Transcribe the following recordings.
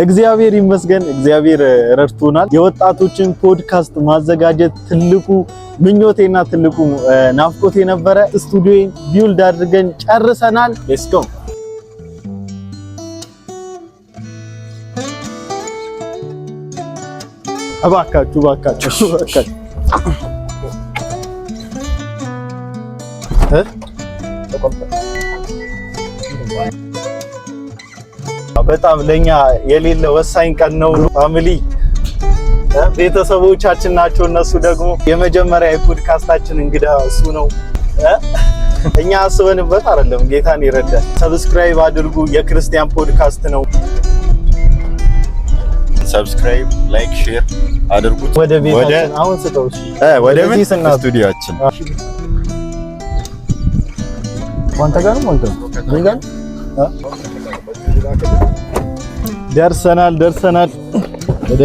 እግዚአብሔር ይመስገን፣ እግዚአብሔር ረድቶናል። የወጣቶችን ፖድካስት ማዘጋጀት ትልቁ ምኞቴና ትልቁ ናፍቆቴ ነበረ። ስቱዲዮን build አድርገን ጨርሰናል። Let's go። እባካችሁ እባካችሁ እባካችሁ እ በጣም ለኛ የሌለ ወሳኝ ቀን ነው። Family ቤተሰቦቻችን ናቸው። እነሱ ደግሞ የመጀመሪያ የፖድካስታችን እንግዳ እሱ ነው። እኛ አስበንበት አይደለም፣ ጌታን ይረዳል። Subscribe አድርጉ። የክርስቲያን ፖድካስት ነው። Subscribe፣ like፣ share አድርጉት። ወደ ቤታችን አሁን ስጠው። እሺ፣ ወደ ምን ወደዚህ ስናት ስቱዲዮአችን አንተ ጋር ነው ሞልቶ እኔ ጋር ደርሰናል ደርሰናል። ወደ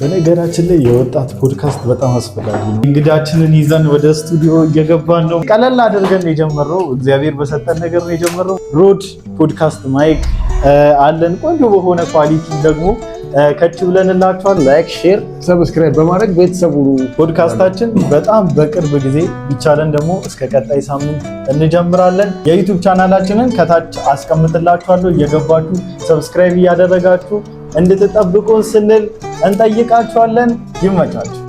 በነገራችን ላይ የወጣት ፖድካስት በጣም አስፈላጊ ነው። እንግዳችንን ይዘን ወደ ስቱዲዮ እየገባን ነው። ቀለል አድርገን የጀመረው እግዚአብሔር በሰጠን ነገር ነው የጀመረው። Rode podcast mic አለን። ቆንጆ በሆነ quality ደግሞ ከች ብለንላችኋል። Like፣ share፣ subscribe በማድረግ ቤተሰቡ ፖድካስታችን በጣም በቅርብ ጊዜ ቢቻለን ደግሞ እስከ ቀጣይ ሳምንት እንጀምራለን። የ YouTube ቻናላችንን ከታች አስቀምጥላችኋለሁ። እየገባችሁ subscribe እያደረጋችሁ እንድትጠብቁን ስንል እንጠይቃችኋለን። ይመቻችሁ።